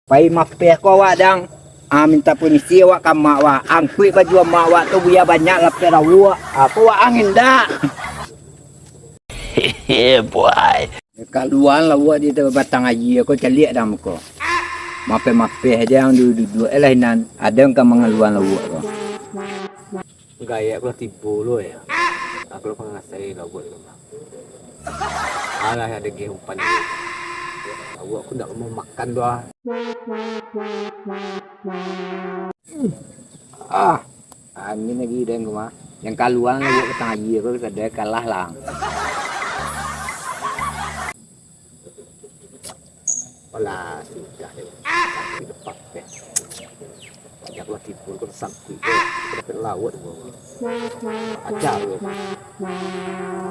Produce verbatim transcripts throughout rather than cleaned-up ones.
Pai mapeh ko awak dang. Ah, minta permisi awak ka amak wak. Angkuik baju amak wak tu, buya banyak lapeh lauak. Ah, ko waang indak? Hehe, boy. Kaluan lauak di batang aia ko, caliak dang muko. Mapeh-mapeh aja yang duduak-duduak lah inan. Ada yang ka mangaluan lauak ko. Gaek aku lah tibo lo ya. Aku lah pangasai lauak di rumah. Alah, ada geh umpan. Lauak aku ndak mau makan doh. Ah, angin lagi den rumah. Yang kaluan lauak batang aia ko sadai kalah lah. Alah, sudah deh. Sakik depak deh. Banyak lah timbul, kau tersangkut deh. Kau dapat lauak deh. Ajar deh.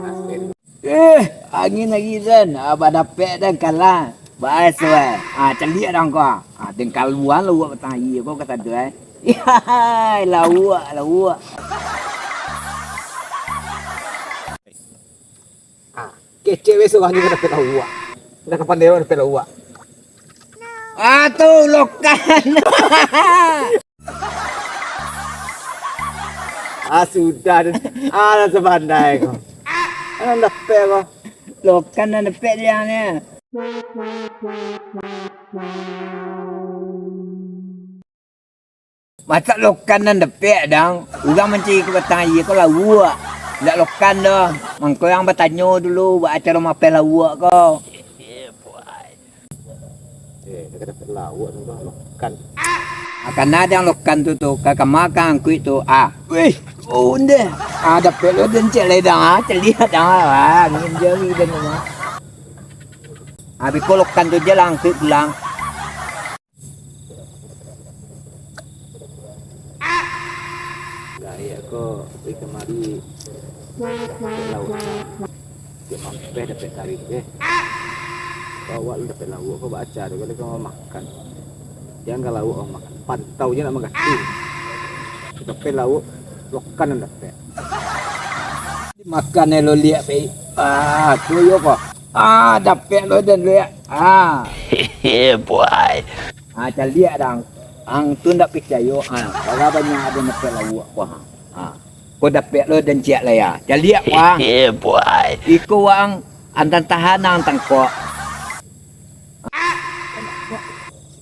Asin. Eh, angin lagi den. Ah, badapek den kalah. Baes weh. Ah, caliak dang kau. Ah, den kaluan lauak batang aia kau kata tu eh. Ihai, lauak, lauak. Ah, kecek weh surang nyo ka dapek lauak. Ndak ka pandai dapek lauak. Ah, tu lokan. Ah, sudah. Ah, lah sabandai ko. Ah, dapek ko. Lokan nan dapek dia ni. Masak lokan nan dapek dang. Urang mancari ka batang aia ko lauak. Indak lokan doh. Mangko yang batanyo dulu, baa caro mapeh lauak ko. Eh, dah dapek lauak tu doh, lokan. Ah, kana dang lokan tu tu, ka kama ka angkuik tu. Ah, wih, oh ndeh. Ah, dapek lo den cek lai dang, ah, caliak dang, ah, angin jari den tu. Ah, biko lokan tu je lah angkuik pulang. Gaek ko, oi kamari, lauak. Cek mampeh dapek tarik, eh. Awak lah dapek lauak ko baa caro ko, ko makan. Jan ka lauak makan. Pantau je nak mangganti. Dapek lauak, lokan nan dapek. Dimakan lo liak, pai. Ah, tu yo ko. Ah, dapek lo den liak. Ah. Hehe, boy. Ah, caliak dang. Ang tu ndak picayo. Ah, bara banyak ado dapek lauak ko. Ah. Ko dapek lo den ciak lai ah. Caliak ko ah. Hehe, boy. Iko waang antan tahan ang tangkok.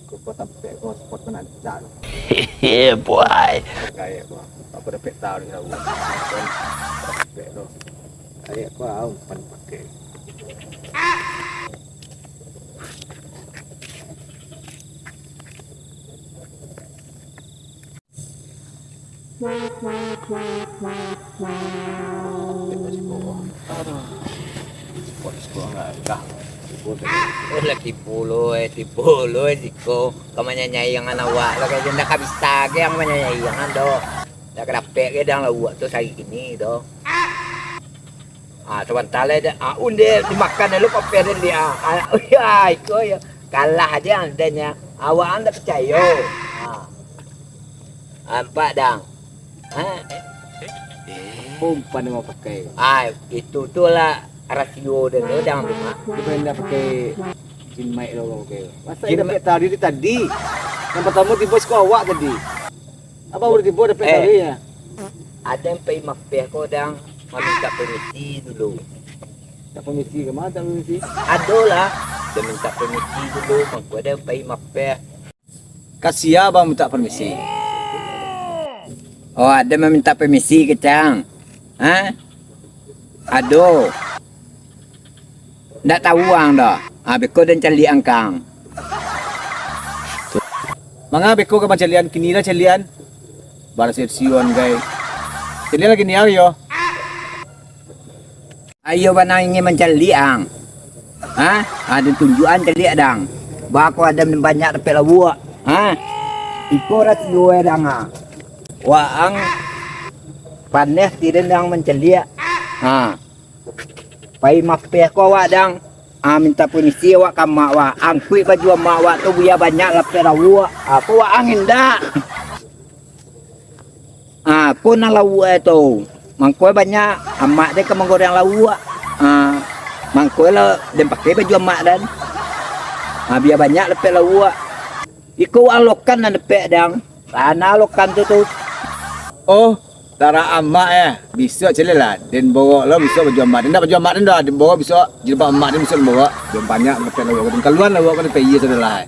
Ko, ko tampek ko spot ko nan cak. Hehe, boy. Gaek ko. Apo dapek tahu ni tahu. Tampek ko. Gaek ko au pan pakai. Oh, lah tibo lo, eh, tibo lo, eh, siko. Ka manyanyaiangan awak lo, kayak indak ka bisa ge ang manyanyaiangan doh. Indak ka dapek ge dang lauak tu sari kini doh. Ah, sabanta lai dah. Ah, unde dimakan dulu kopi ado di, ah. Ah, ya, iko ya. Kalah aja andanya. Awak ang ndak picayo. Ah. Nampak dang. Ha? Umpan yang mau pakai. Ah, itu tu lah rasio dia tu dang rumah. Dia pernah pakai jin mic lo, lo pakai. Masa Jin dia mic. Dapek tadi, dia tadi. Yang pertama tiba siko awak tadi. Abang udah tiba dapek Eh. Tadi ya. Ada yang pai mapeh ko dang maminta permisi dulu. Minta permisi ke mana, minta permisi? Ado lah. Dia minta permisi dulu, mangko ada yang pai mapeh. Ka sia abang minta permisi? Oh, ada meminta permisi ke cang? Ha? Ado. Ndak tahu ang doh. Ah, beko den caliak ang kang. Manga beko ka mancalian, kini lah calian. Barasio-sion gai. Calian lah kini ari yo. Ayo bana ingin mancaliak ang. Ha? Ah, den tunjuak ang caliak dang. Bako ada banyak dapek lauak. Ha? Iko rasio dang ah. Waang paneh tiden dang mancaliak. Ha. Pai mapeh ko awak dang. Ah, minta permisi awak ka amak wak. Angkuik baju amak wak tu, buya banyak lapeh lauak. Ah, ko waang indak. Ah, ko nan lauak tu. Mangko banyak amak den ka manggoreng lauak. Ah, mangko lah den pakai baju amak den. Ah, biar banyak lapeh lauak. Iko uang lokan nan dapek, Dang. Kana lokan tu tu? Oh, tarak amak eh. Bisuak caliak lah. Den borok lo bisuak baju amak. Den ndak baju amak den doh. Den borok bisuak jilbab amak den bisuak den borok. Jom banyak dapek lo. Den kaluan lah, den kaluan lah.